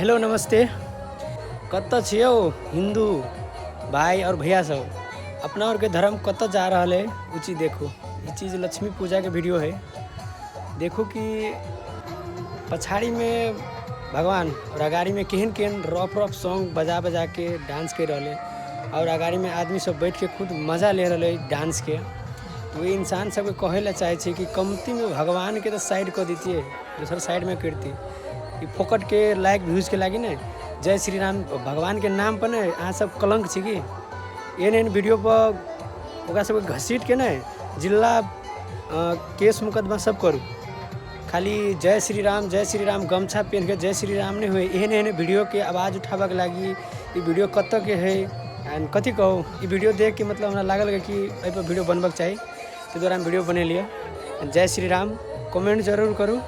Hello नमस्ते। कतऽ छियै हिन्दू भाई और भैया सब? अपना और के धर्म कतऽ जा रहल है, उ चीज देखू। ई चीज लक्ष्मी पूजा के वीडियो है। देखू कि पछाड़ी में भगवान और अगाड़ी में केहन केहन रफ रफ सॉन्ग बजा बजा के डांस कर रहल है और अगाड़ी में आदमी सब बैठ के खुद मजा ले रहल है डांस के। तो वही इंसान सबके कहै लए चाहै छी कि कमती में भगवान के तो साइड कऽ दितियै, दोसर साइड में करती। ई फोकट के लाइक व्यूज के लागी ने जय श्री राम भगवान के नाम पर ने अहाँ सब कलंक छी की? एहन एहन वीडियो पर ओकरा सबके घसीट के ने जिला केस मुकदमा सब करू। खाली जय श्री राम जय श्री राम गमछा पेन्ह के जय श्री राम नहि होइ। एहन एहन वीडियो के आवाज उठाबऽ के लागी ई वीडियो कतऽ के है एंड कथी कहू, ई वीडियो देख के मतलब हमरा लागल कि एहिपर वीडियो बनबऽके चाही, ताहि दुआरे हम वीडियो बनेलियै। जय श्री राम कमेंट जरूर करू।